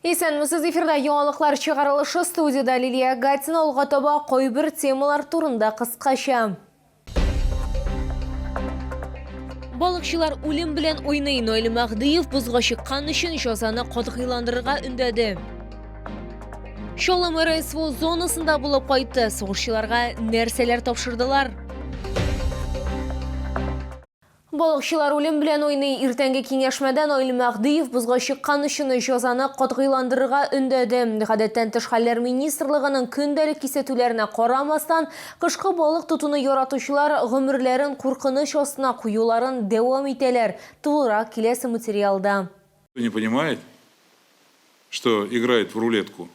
Исәнмесез, эфирда яңалыклар чыгарылышы, студиядә Лилия Гатина. Алга таба кайбер темалар турында кыскача. Балыкчылар үлем белән уйный. Наил Мәһдиев бозга чыккан өчен җәзаны катгыйландырырга өндәде. Чаллы мэры СВО зонасында булып кайтты. Сугышчыларга нәрсәләр тапшырдылар? Балыкчылар үлем белән уйный. Иртәнге киңәшмәдә Наил Мәһдиев бозга чыккан өчен җәзаны катгыйландырырга өндәде. Гадәттән тыш хәлләр министрлыгының көндәлек кисәтүләренә карамастан, кышкы балык тотуны яратучылар гомерләрен куркыныч астына куюларын дәвам итәләр. Тулырак киләсе материалда. Не понимает, что играет в рулетку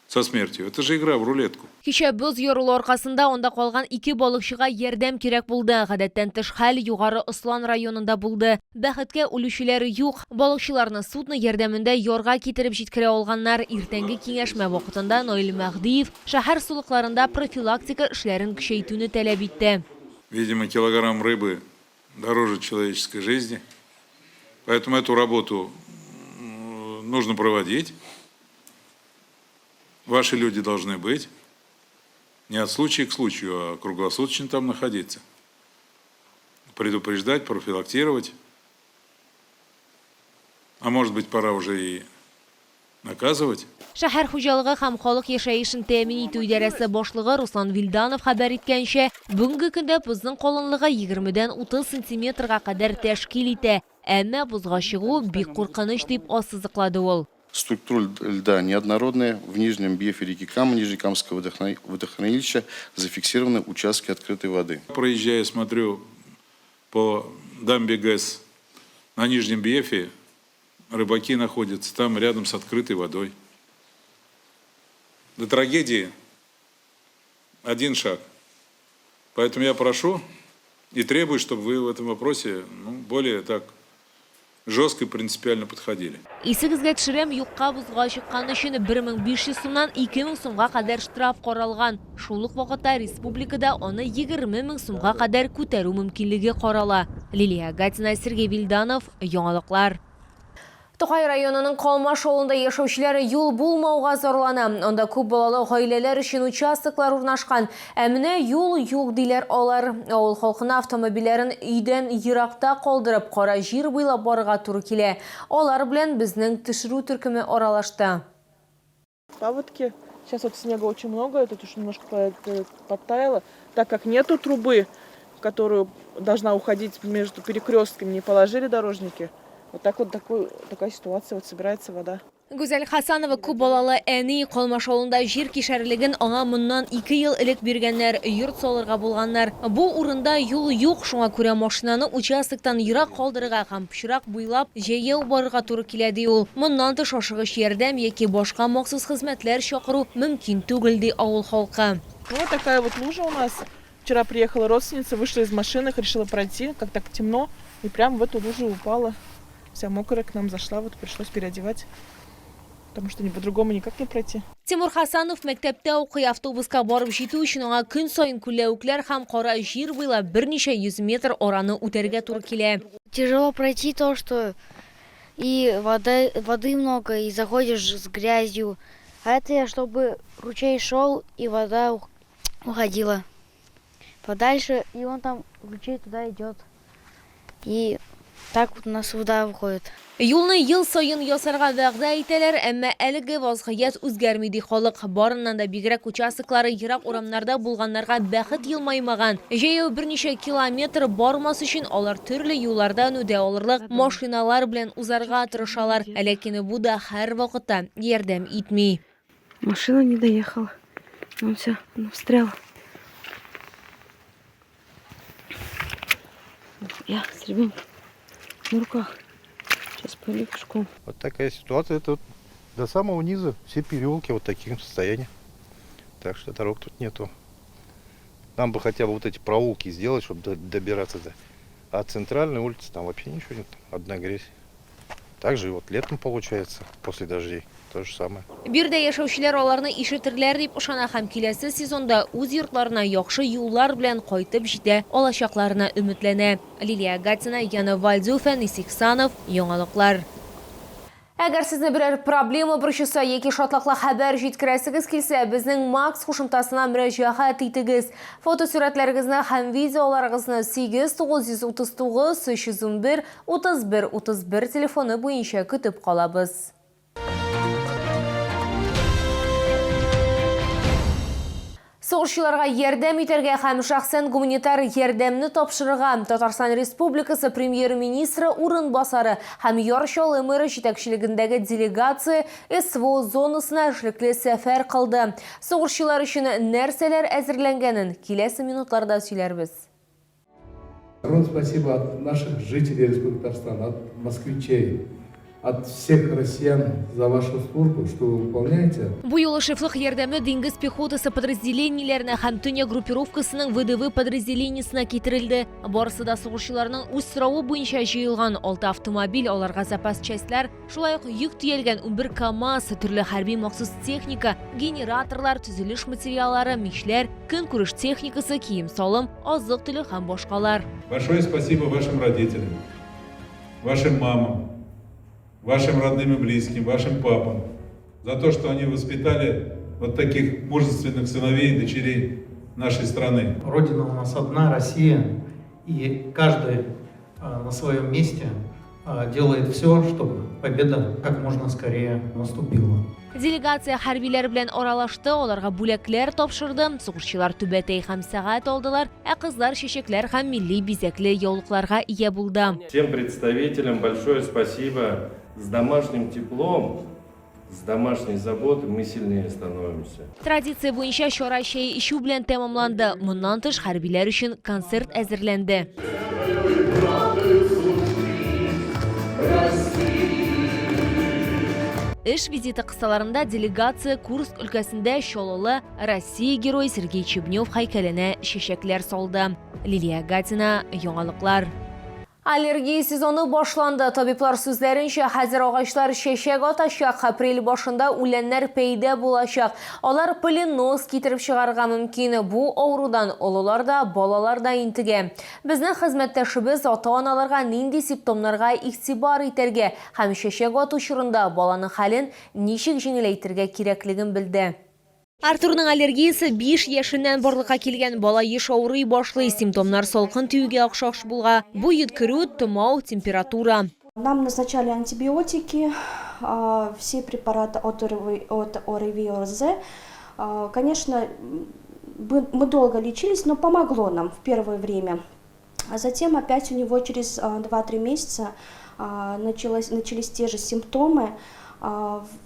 со смертью. Это же игра в рулетку. Кичә боз ярылу аркасында анда калган ике балыкчыга ярдәм кирәк булды. Гадәттән тыш хәл Югары Ослан районында булды. Бәхеткә, үлүчеләр юк. Балыкчыларны судно ярдәмендә ярга китереп җиткерә алганнар. Иртәнге киңәшмә вакытында Наил Мәһдиев шәһәр сулыкларында профилактика эшләрен көчәйтүне таләп итте. Видимо, килограмм рыбы дороже человеческой жизни. Поэтому эту работу нужно проводить. Ваши люди должны быть не от случая к случаю, а круглосуточно там находиться. Предупреждать, профилактировать. А может быть, пора уже и наказывать? Шәһәр хуҗалыгы һәм халык яшәешен тәэмин итү идарәсе башлыгы Руслан Вилданов хәбәр иткәнчә, бүгенге көндә бозның калынлыгы егермедән 30 сантиметрга кадәр тәшкил итә. Әмма бозга чыгу бик куркыныч, дип ассызыклады ул. Структура льда неоднородная. В нижнем бьефе реки Кама Нижнекамского водохранилища зафиксированы участки открытой воды. Проезжая, смотрю по дамбе ГЭС на нижнем бьефе, рыбаки находятся там рядом с открытой водой. До трагедии один шаг. Поэтому я прошу и требую, чтобы вы в этом вопросе ну, более так жестко и принципиально подходили. Исегезгә төшерәм, юкка бозга чыккан өчен 1500 сумнан 2000 сумга кадәр штраф каралган. Шул ук вакытта республикада аны 20 мең сумга кадәр күтәрү мөмкинлеге карала. Лилия Гатина, Сергей Вильданов, Яңалыклар. Тукай районының Калмаш авылында яшәүчеләр юл булмауга зарлана. Анда күп балалы гаиләләр өчен участоклар урнашкан. Ә менә юл юк, диләр алар. Авыл халкына автомобильләрен өйдән еракта калдырып, кара җир буйлап барырга туры килә. Алар белән безнең төшерү төркеме аралашты. Паводки. Сейчас вот снега очень много, тут уж немножко подтаяло. Так как нету трубы, которую должна уходить между перекрестками, не положили дорожники. Вот так вот такой, такая ситуация, вот собирается вода. Гүзәл Хасанова күп балалы әни, Калмаш авылында җир кишәрлеген аңа моннан ике ел элек биргәннәр, йорт салырга булганнар. Бу урында юл юк, шуңа күрә машинаны участоктан ерак калдырырга һәм пычрак буйлап җәяү барырга туры килә, ди ул. Моннан тыш ашыгыч ярдәм яки башка махсус хезмәтләр чакыру мөмкин түгел, ди авыл халкы. Ну вот такая вот лужа у нас. Вчера приехала родственница, вышла из машины, решила пройти, как так темно, и прям в эту лужу упала. Вся мокрая к нам зашла, вот пришлось переодевать, потому что по-другому никак не пройти. Тимур Хасанов мәктәптә укый, автобуска барып җитү өчен аңа көн саен күлләвекләр һәм кара җир буйлап берничә йөз метр араны үтәргә туры килә. Тяжело пройти то, что и вода, воды много, и заходишь с грязью. А это я, чтобы ручей шел и вода уходила подальше, и он там, ручей туда идет. И так вот у нас вода выходит. Юлны ел саен ясарга вәгъдә итәләр, әмма әлеге вазгыять үзгәрми, ди халык. Барыннан да бигрәк участоклары ерак урамнарда булганнарга бәхет елмаймаган. Җәяү берничә километр бармас өчен алар төрле юллардан үтә алырлык машиналар белән узарга тырышалар. Ләкин бу да һәрвакытта ярдәм итми. Машина не доехала. Вон все, она встряла. Я с ребенком на руках. Сейчас пойду пешком. Вот такая ситуация. Это вот до самого низа все переулки вот в таком состоянии. Так что дорог тут нету. Нам бы хотя бы вот эти проулки сделать, чтобы добираться до... А центральной улицы там вообще ничего нет. Одна грязь. Так же и вот летом получается, после дождей. То же самое. Биредә яшәүчеләр аларны ишетерләр дип ышана һәм киләсе сезонда үз йортларына яхшы юллар белән кайтып җитә алачакларына өметләнә. Лилия Гатина, Яна Вальдю, Фәнис Ихсанов, Яңалыклар. Әгәр сезне берәр проблема борчыса яки шатлыклы хәбәр җиткерәсегез килсә, безнең Макс кушымтасына мөрәҗәгать итегез. Фотосурәтләрегезне һәм видеоларыгызны 8 939 311 31 31 телефоны буенча көтеп калабыз. Сугышчыларга ярдәм итәргә һәм шәхсән гуманитар ярдәмне тапшырырга Татарстан Республикасы Премьер-министры урынбасары һәм Яр Чаллы мэры җитәкчелегендәге делегация СВО зонасына эшлекле сәфәр кылды. Сугышчылар өчен нәрсәләр әзерләнгәнен киләсе минутларда сөйләрбез. Огромное спасибо от наших жителей Республики Татарстан, от москвичей, от всех россиян за вашу службу, что вы выполняете. Бу юлы шефлык ярдәме диңгез пехотасы подразделениеләренә һәм Төньяк группировкасының ВДВ подразделениесенә китерелде. Барысы да сугышчыларның үз соравы буенча җыелган. Алты автомобиль, аларга запас частьләр, шулай ук йөк төялгән 11 КАМАЗ, төрле хәрби махсус техника, генераторлар, төзелеш материаллары, мичләр, көнкүреш техникасы, кием-салым, азык-төлек һәм башкалар. Большое спасибо вашим родителям, вашим мамам, вашим родным и близким, вашим папам за то, что они воспитали вот таких мужественных сыновей и дочерей нашей страны. Родина у нас одна, Россия, и каждый на своем месте делает все, чтобы победа как можно скорее наступила. Делегация хәрбиләр белән аралашты, аларга бүләкләр тапшырды. Сугышчылар түбәтәй һәм сәгать алдылар, ә кызлар чәчәкләр һәм милли бизәкле яулыкларга ия булды. Всем представителям большое спасибо. С домашним теплом, с домашней заботой мы сильнее становимся. Традиция буенча чара чәй эчү белән тәмамланды. Моннан тыш, хәрбиләр өчен концерт әзерләнде. Эш визиты кысаларында делегация Курск өлкәсендә Чаллылы Россия герое Сергей Чебнев һәйкәленә чәчәкләр салды. Лилия Гатина, Яңалыклар. Аллергия сезоны башланды. Табиблар сүзләренчә, хәзер агачлар чәчәк атачак, апрель башында үләннәр пәйда булачак. Алар полиноз китереп чыгарырга мөмкин. Бу авырудан олылар да, балалар да интегә. Безнең хезмәттәшебез ата-аналарга нинди симптомнарга игътибар итәргә һәм чәчәк ату чорында баланың хәлен ничек җиңеләйтергә кирәклеген белде. Артурның аллергиясе 5 яшеннән барлыкка килгән. Бала еш авырый башлый, симптомнар салкын тиюгә охшаш булга. Бу йөткерү, томау, температура. Нам назначали антибиотики, все препараты от ОРВИ, ОРЗ. Конечно, мы долго лечились, но помогло нам в первое время. А затем опять у него через 2-3 месяца начались те же симптомы,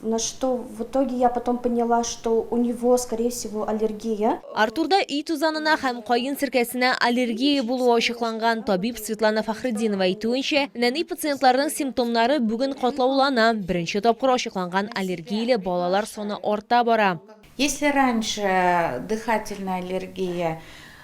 на что в итоге я потом поняла, что у него, скорее всего, аллергия. Артурда өй тузанына һәм каен серкәсенә аллергия булуы ачыкланган. Табиб Светлана Фәхретдинова әйтүенчә, нәни пациентларның симптомнары бүген катлаулана. Беренче тапкыр ачыкланган аллергияле балалар саны арта бара. Если раньше дыхательная аллергия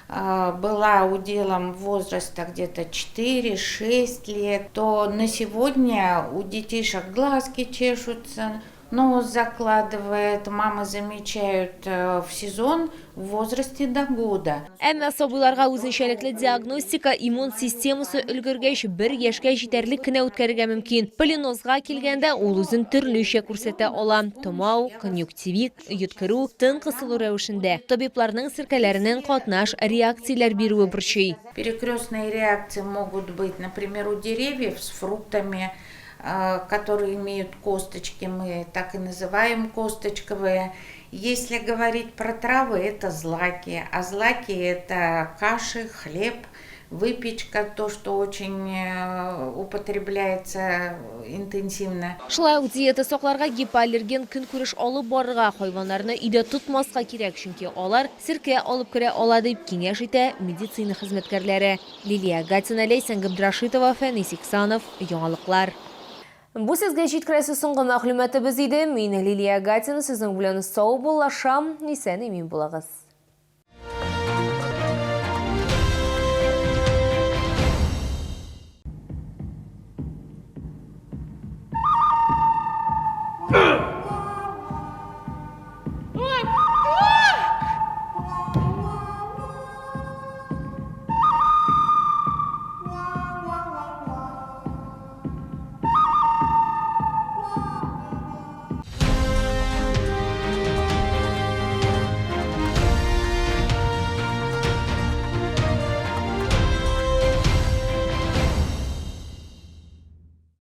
была уделом возраста где-то 4-6 лет, то на сегодня у детишек глазки чешутся, нос закладывает, мамы замечают в сезон в возрасте до года. Әмма сабыйларга үзенчәлекле диагностика иммун системасы өлгергәч бер яшькә җитәрлек кенә үткәрергә мөмкин. Полинозга килгәндә, ул үзен төрлечә күрсәтә ала, томау, конъюнктивит, Йөткерү, тын кысылу рәвешендә. Табибларның серкәләренең катнаш реакцияләр бирүе борчый. Перекрестные реакции могут быть, например, у деревьев с фруктами, которые имеют косточки, мы так и называем косточковые. Если говорить про травы, это злаки, а злаки это каши, хлеб, Выпечка, то, что очень употребляется интенсивно. Шулай ук диета сакларга, гипоаллерген көнкүреш алып барырга, хайваннарны өйдә тотмаска кирәк, чөнки алар серкә алып керә ала, дип киңәш итә медицина хезмәткәрләре. Лилия Гатина, Ләйсән Габдрашитова, Фәнис Иксанов, Яңалыклар. Бу сезгә җиткерәсе соңгы мәгълүматыбыз иде. Мин, Лилия Гатина, сезнең белән саубуллашам. Исән-имин булыгыз.